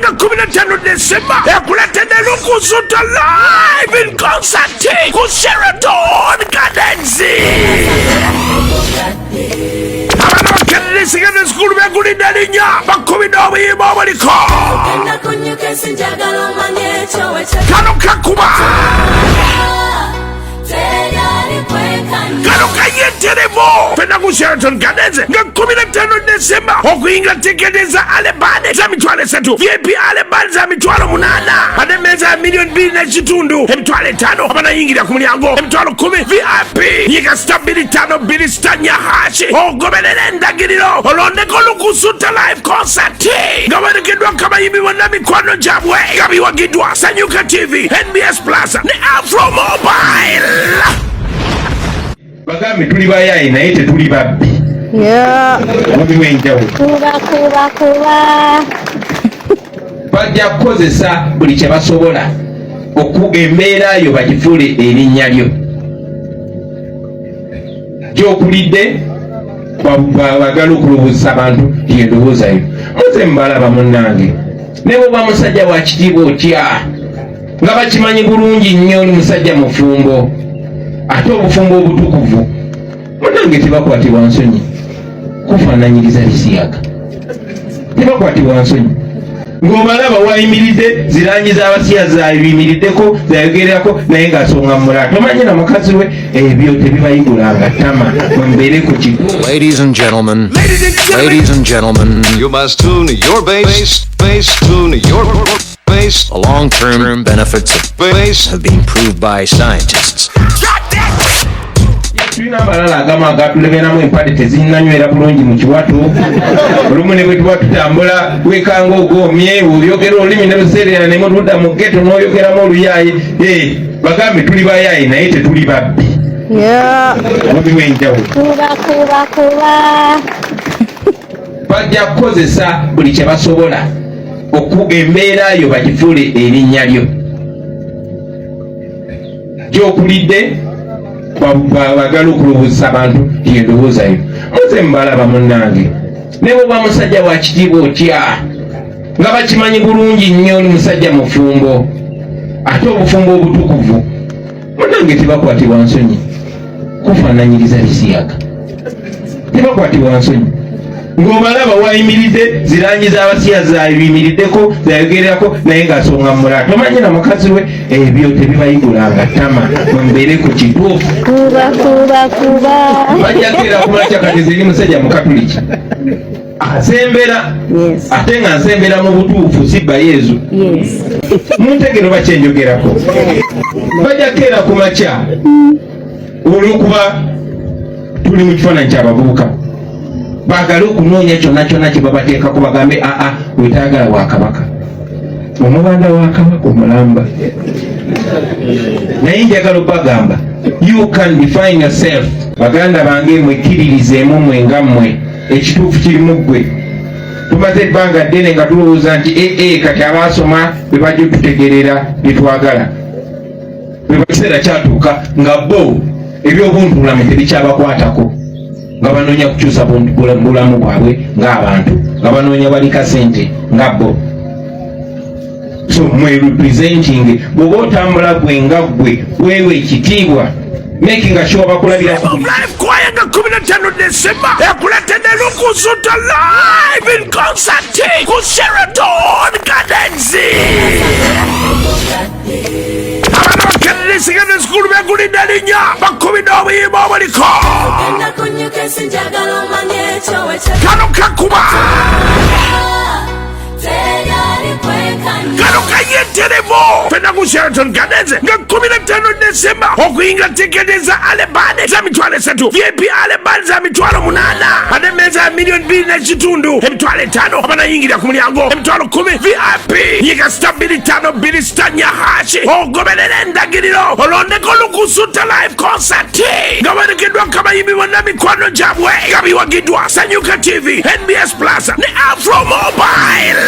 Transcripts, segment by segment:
nga 15 Desemba ekuleetedde Lukusuta live in concert ku Sheraton Gardens. Abaana ba Kennedy Secondary School begulidde erinnya, bakubidde obuyimba obuliko kano kakuba kano kayeterebo. Fena ku Sheraton Gardens nga 15 Desemba. Okuyingira, tiketi za early bird za 30,000, VIP early bird za 80,000, ate emmeeza ya 2.5 miliyoni 50,000. Abanayingira ku mulyango 10,000 VIP. Yiga *252*4# ogoberera endagiriro, olondeko Lukusuta live concert nga werekeddwako abayimbi bonna mikwano gyabwe, nga biwagiddwa Sanyuka TV, NBS Plus ne Afro Mobile. Bagambe tuli bayayi naye tetuli babbi. Waliwo enjawulo. Kuba kuba kuba. Bajja kukozesa buli kye basobola oku embeera yo bagifuule erinnya lyo gyokulidde. Bagala okulowoozesa abantu yendowooza yo. Muze mubalaba munnange, ne bwoba musajja wa kitiibwa otya, nga bakimanyi bulungi nnyo oli musajja mufumbo, ate obufumbo obutukuvu, munnange, tebakwatibwa nsonyi kufaananyiriza bisiyaga. Tebakwatibwa nsonyi ng'obalaba wayimiridde, zirangi z'abasiya zayimiriddeko, zayogererako, naye ng'asonga mulala, tomanyi na mukazi we. Ebyo tebibayigulanga ttama. Mwe ku kigo. Ladies and gentlemen, Ladies and gentlemen, ladies and gentlemen, You must tune your bass, bass, tune your bass, the long-term benefits of bass. have been proved by scientists. Drop that. Tulina amalala agamu agatulemeramu, empale tezinnanywera bulungi mu kiwato. Olumu ne bwe tuba tutambula wekanga ogomye, oyogera olulimi ne luseerera ne mutudda mu ghetto n'oyogeramu oluyaaye. Eh, bagambe tuli bayaaye naye tetuli babbi. Waliwo enjawulo. Kuba kuba kuba. Bajja kukozesa buli kye basobola oku embeera yo bagifuule erinnya lyo gyokulidde. Bagala okulowoozesa abantu yendowooza yo. Muze mubalaba munnange, ne bwoba musajja wa kitiibwa otya, nga bakimanyi bulungi nnyo oli musajja mufumbo, ate obufumbo obutukuvu, munnange, tebakwatibwa nsonyi kufaananyiriza bisiyaga. Tebakwatibwa nsonyi ng'obalaba wayimiridde, zirangi z'abasiya zayimiriddeko, zayogererako, naye ng'asonga mulala, tomanyi na mukazi we. Ebyo tebibayigulanga ttama. Mwe ku kituufu. Kuba kuba kuba. Bajja keera kumakya kati ziri musajja mukatuliki asembera, ate nga nsembera mu butuufu, si bba Yezu. Muntegero bakyenjogerako, bajja keera ku makya olwokuba tuli mu kifaananyi kyabavubuka, baagale okunoonya kyonna kyonna kye babateekako, bagambe aa wetaagala bwakabaka, omubanda wa kabaka omulamba. Naye njagala obagamba, you can define yourself. Baganda bange, mwekkiririzeemu mmwe nga mmwe, ekituufu kiri mu ggwe. Tumaze ebbanga ddene nga tulowooza nti ee kati abaasoma be bajja otutegeerera byetwagala. Bwe kiseera kyatuuka nga bo ebyobuntubulamu tebikyabakwatako, nga banoonya kukyusa bulamu bwabwe ng'abantu, nga banoonya balika sente nga bo. So mwe representing, bw'oba otambula gwe nga ggwe, weewe ekitiibwa, making sure bakulabira ku Live Choir nga 15 Desemba ekuleetedde Lukusuta live in concert ku Sheraton Gardens. Abaana ba Kennedy Secondary School begulidde erinnya, bakubidde obuyimba obuliko kano kakuba kano kayeterebo. Fena ku Sheraton Gardens nga 15 Desemba. Okuyingira, tiketi za early bird za 30,000, VIP early bird za 80,000, ate emmeeza ya 2.5 miliyoni 50,000. Abanayingira ku mulyango 10,000 VIP. Yiga *252*4# ogoberera endagiriro, olondeko Lukusuta live concert nga werekeddwako abayimbi bonna mikwano gyabwe, nga biwagiddwa Sanyuka TV, NBS Plus ne Afro Mobile.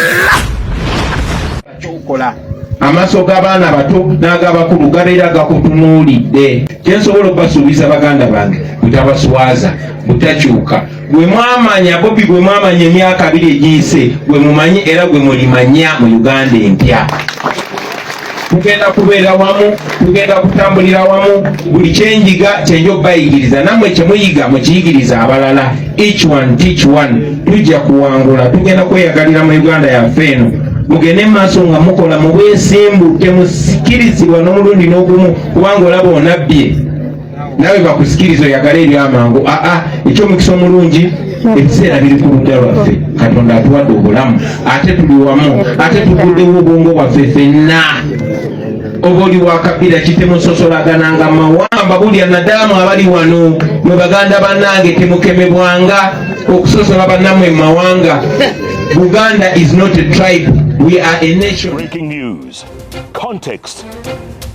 Kyokola, amaaso g'abaana bato n'ag'abakulu gabeera gakutunuulidde. Kyensobola okubasuubiza, baganda bange, butabaswaza, butakyuka. Gwe mwamanya Bobi, gwe mwamanya emyaka 20 egiyise, gwe mumanyi era gwe mulimanya mu Uganda empya. Tugenda kubeera wamu, tugenda kutambulira wamu. Buli kyenjiga kyenja okubayigiriza, nammwe kyemuyiga mukiyigiriza abalala. Each one teach one. Tujja kuwangula, tugenda kweyagalira mu Uganda yaffe eno. Mugende maaso nga mukola mu bwesimbu, temusikirizibwa n'omulundi n'ogumu, kubanga olaba onabbye nawe bakusikiriza oyagala ebyamangu. Aa, ekyomukisa omulungi, ebiseera biri ku ludda lwaffe. Katonda atuwadde obulamu, ate tuli wamu, ate tuguddewo obwongo bwaffe ffenna. Oba oli wakabira kitemusosolagananga mawanga. Mbabulya naddala abali wano, mwe baganda bannange, temukemebwanga okusosola bannammwe mu mawanga. Buganda is not a tribe, we are a nation. Breaking news, context,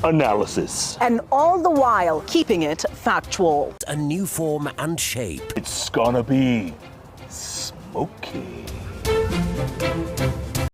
analysis. And all the while keeping it factual. A new form and shape. It's gonna be smoky.